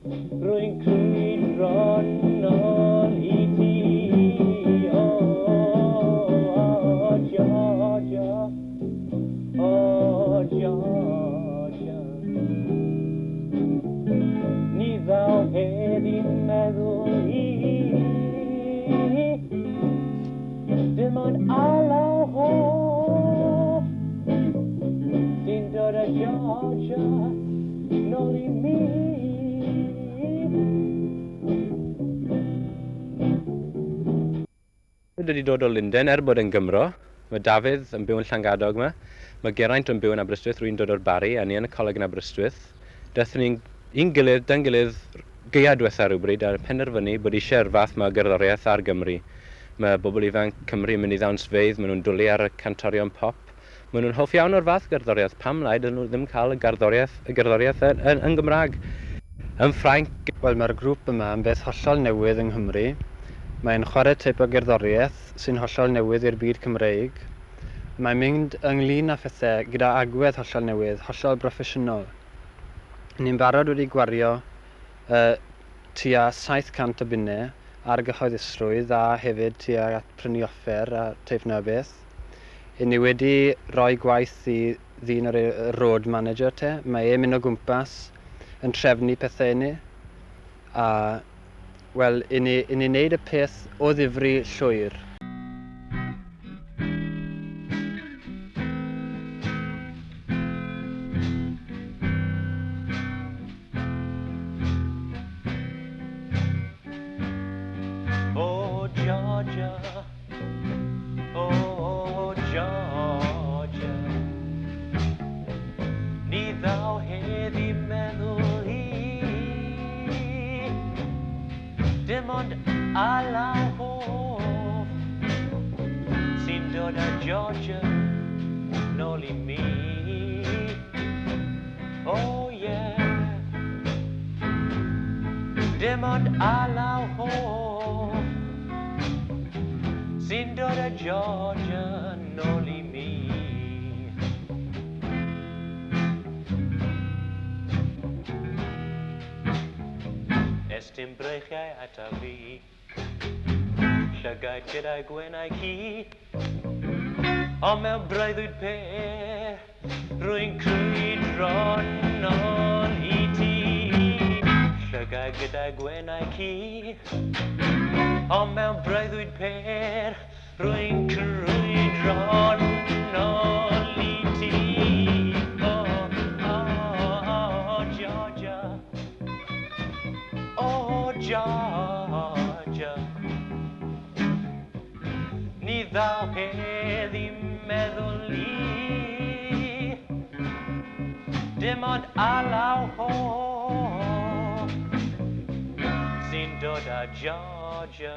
Rwy'n crwydro nôl i ti. O, Georgia, o, Georgia. Ni ddaw heddi meddwl i, dim ond alaw hoff sy'n dod â Georgia nôl i mi. Dwi wedi dod o Lunden er bod yn Gymro. Mae Dafydd yn byw yn Llangadog yma. Mae Geraint yn byw yn Aberystwyth, rwy'n dod o'r Barri a ni yn y coleg yn Aberystwyth. Daethon ni'n i'n gilydd, da'n gilydd gaea diwetha rhywbryd a penderfynu bod eisiau'r fath 'ma o gerddoriaeth ar Gymru. Mae bobl ifanc Cymru yn mynd i ddawnsfeydd, maen nhw'n dwlu ar y cantorion pop. Maen nhw'n hoff iawn o'r fath gerddoriaeth. Pam lai dyn nhw ddim cael y gerddoriaeth, y gerddoriaeth yn, yn, yn Gymraeg? Yn Ffrainc. Wel, mae'r grŵp yma yn beth hollol newydd yng Nghymru. Mae'n chwarae teip o gerddoriaeth sy'n hollol newydd i'r byd Cymreig. Mae'n mynd ynglyn â phethau gyda agwedd hollol newydd, hollol broffesiynol. Ni'n barod wedi gwario uh, tua 700 o bunnau ar gyhoeddusrwydd a hefyd tuag at prynu offer a teip 'na o beth. 'Y ni wedi rhoi gwaith i ddyn o'r road manager te. Mae e'n mynd o gwmpas yn trefnu pethau i ni. A, wel, i ni, i ni wneud y peth o ddifri llwyr. O Georgia, o Georgia, ni ddaw heddi meddwl i, dim ond alaw hoff sy'n dod â Georgia nôl i mi. Oh yeah. Dim ond alaw hoff sy'n dod â Georgia nôl i mi. Estyn breichiau ata fi, llygaid gyda'i gwenau ci, ond mewn breuddwyd pêr rwy'n crwydro nôl i ti. Llygaid gyda'i gwenau ci, ond mewn breuddwyd pêr rwy'n crwydro nôl i ti. O, o, o, Georgia, o, Georgia. Ni ddaw heddi meddwl i, dim ond alaw hoff sy'n dod â Georgia.